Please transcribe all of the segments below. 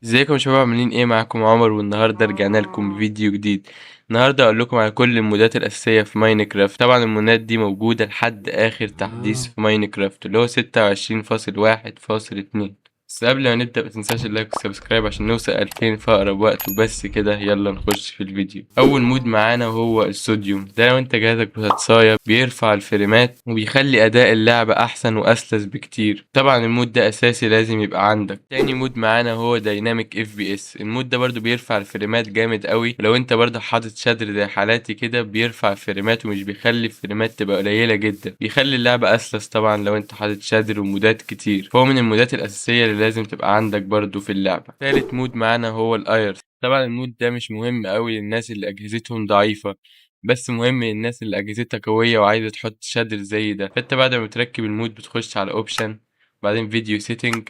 ازيكم يا شباب، عاملين ايه؟ معاكم عمر، والنهارده رجعنا لكم بفيديو جديد. النهارده اقول لكم على كل المودات الاساسية في ماينكرافت. طبعا المودات دي موجودة لحد اخر تحديث في ماينكرافت اللي هو 26.1.2. بس قبل ما نبدا ما تنساش ال like وال subscribe عشان نوصل 2000 في اقرب وقت. وبس كده، يلا نخش في الفيديو. اول mod معانا وهو الصوديوم. ده لو انت جهازك بتتصايب بيرفع الفريمات وبيخلي اداء اللعبة احسن واسلس بكتير. طبعا ال mod ده اساسي لازم يبقى عندك. تاني mod معانا هو dynamic FPS. ال mod ده برضو بيرفع الفريمات جامد قوي، ولو انت برضو حاطط shader زي حالاتي كده بيرفع الفريمات ومش بيخلي الفريمات تبقى قليله جدا، بيخلي اللعبة اسلس. طبعا لو انت حاطط shader ومودات كتير، فهو من المودات الاساسية اللي لازم تبقى عندك برضو في اللعبه. تالت mod معانا هو ال Iris. طبعا ال mod ده مش مهم قوي للناس اللي اجهزتهم ضعيفه، بس مهم للناس اللي اجهزتها قوية وعايزه تحط shader زي ده. فانت بعد ما بتركب ال mod بتخش على option، بعدين video setting،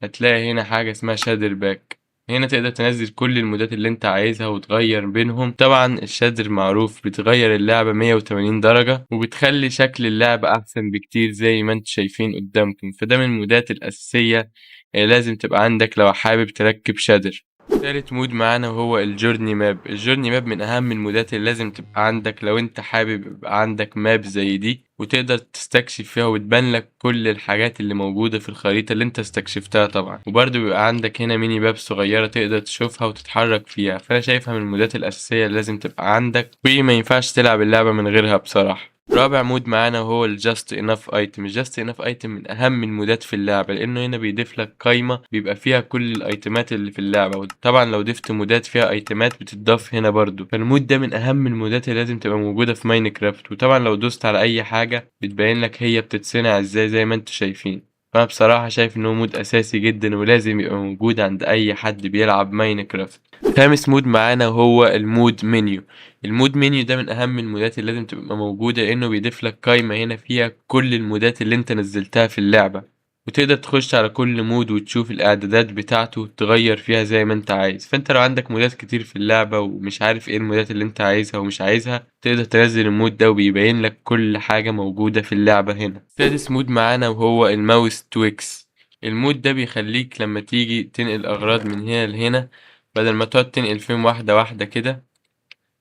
هتلاقي هنا حاجة اسمها shader pack. هنا تقدر تنزل كل المودات اللي انت عايزها وتغير بينهم. طبعا ال shader معروف بتغير اللعبة 180 درجة وبتخلي شكل اللعبة احسن بكتير زي ما انتم شايفين قدامكم. فده من المودات الاساسية اللي لازم تبقى عندك لو حابب تركب shader. تالت mod معانا وهو ال journey map. ال journey map من اهم المودات اللي لازم تبقى عندك لو انت حابب يبقى عندك map زي دي وتقدر تستكشف فيها وتبان لك كل الحاجات اللي موجودة في الخريطة اللي انت استكشفتها. طبعا وبرضه بيبقى عندك هنا mini map صغيرة تقدر تشوفها وتتحرك فيها. فانا شايفها من المودات الاساسية اللي لازم تبقى عندك وما ينفعش تلعب اللعبة من غيرها بصراحة. رابع mod معانا وهو ال just enough item. ال just enough item من اهم المودات في اللعبة، لانه هنا بيضيف لك قايمة بيبقى فيها كل الايتمات اللي في اللعبة، وطبعا لو ضفت مودات فيها ايتمات بتضاف هنا برضو. فال mod ده من اهم المودات اللي لازم تبقى موجودة في ماينكرافت. وطبعا لو دوست على اي حاجة بتبين لك هي بتتصنع ازاي زي ما انتم شايفين. فأنا بصراحة شايف إن هو mod أساسي جدًا ولازم يبقى موجود عند أي حد بيلعب Minecraft. خامس mod معانا وهو ال mod menu. ال mod menu ده من أهم المودات اللي لازم تبقى موجودة، لإنه بيضيف لك قايمة هنا فيها كل المودات اللي أنت نزّلتها في اللعبة، وتقدر تخش على كل mod وتشوف الإعدادات بتاعته وتغيّر فيها زي ما أنت عايز. فأنت لو عندك مودات كتير في اللعبة ومش عارف إيه المودات اللي أنت عايزها ومش عايزها، تقدر تنزّل ال mod ده وبيبين لك كل حاجة موجودة في اللعبة هنا. سادس mod معانا وهو ال mouse tweaks. ال mod ده بيخلّيك لمّا تيجي تنقل أغراض من هنا لهنا، بدل ما تقعد تنقل فيهم واحدة واحدة كده،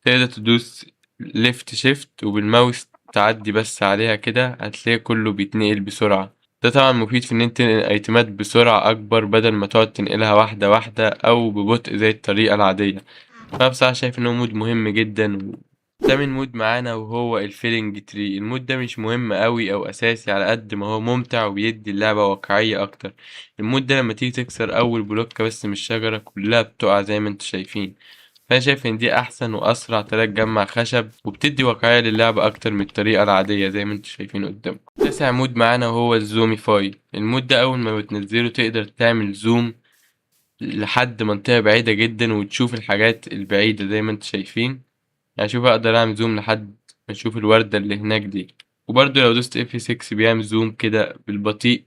تقدر تدوس left shift وبالماوس تعدّي بس عليها كده، هتلاقي كله بيتنقل بسرعة. ده طبعًا مفيد في إن أنت تنقل أيتمات بسرعة أكبر بدل ما تقعد تنقلها واحدة واحدة أو ببطء زي الطريقة العادية. فأنا بصراحة شايف إن هو mod مهم جدًا. تامن mod معانا وهو ال falling tree. ال mod ده مش مهم أوي أو أساسي على قد ما هو ممتع وبيدّي اللعبة واقعية أكتر. ال mod ده لمّا تيجي تكسر أول بلوكة بس من الشجرة كلها بتقع زي ما أنتم شايفين. فأنا شايف إن دي أحسن وأسرع طريقة تجمّع خشب وبتدّي واقعية للعبة أكتر من الطريقة العادية زي ما أنتم شايفين قدامكم. تاسع mod معانا وهو ال zoomify. ال mod ده أول ما بتنزّله تقدر تعمل zoom لحد منطقة بعيدة جدًا وتشوف الحاجات البعيدة زي ما أنتم شايفين. يعني شوف، أقدر أعمل zoom لحد ما أشوف الوردة اللي هناك دي. وبرضه لو دوست F6 بيعمل zoom كده بالبطيء،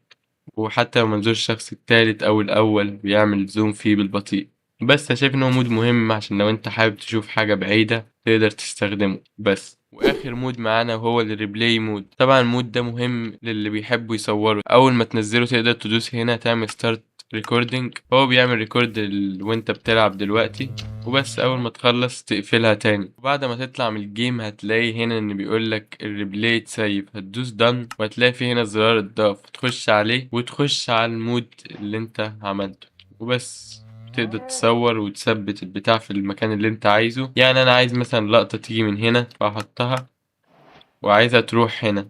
وحتى لو منظور الشخص التالت أو الأول بيعمل zoom فيه بالبطيء. بس أنا شايف إن هو mod مهم عشان لو أنت حابب تشوف حاجة بعيدة تقدر تستخدمه بس. وآخر mod معانا وهو ال replay mode. طبعًا ال mod ده مهم للي بيحبوا يصوروا. أول ما تنزّله تقدر تدوس هنا تعمل start recording، هو بيعمل record وأنت بتلعب دلوقتي وبس. أول ما تخلّص تقفلها تاني، وبعد ما تطلع من ال game هتلاقي هنا إن بيقول لك ال replay اتسيف، هتدوس done وهتلاقي في هنا زرار اتضاف، تخش عليه وتخش على ال mod اللي أنت عملته وبس. تقدر تصور وتثبت البتاع في المكان اللي انت عايزه. يعني انا عايز مثلا لقطة تيجي من هنا فاحطها وعايزها تروح هنا،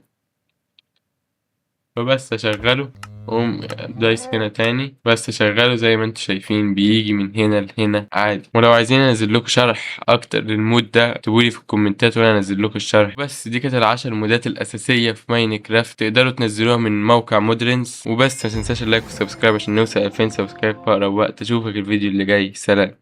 فبس اشغله اقوم دايس هنا تاني، بس اشغله. زي ما انتم شايفين بيجي من هنا لهنا عادي. ولو عايزين انزل لكم شرح اكتر لل mod ده اكتبولي في الكومنتات وانا انزل لكم الشرح. بس دي كانت ال10 مودات الاساسية في ماينكرافت، تقدروا تنزلوها من موقع مودرنز. وبس، ما تنساش ال like وال subscribe عشان نوصل 2000 subscribe في اقرب وقت. اشوفك الفيديو اللي جاي، سلام.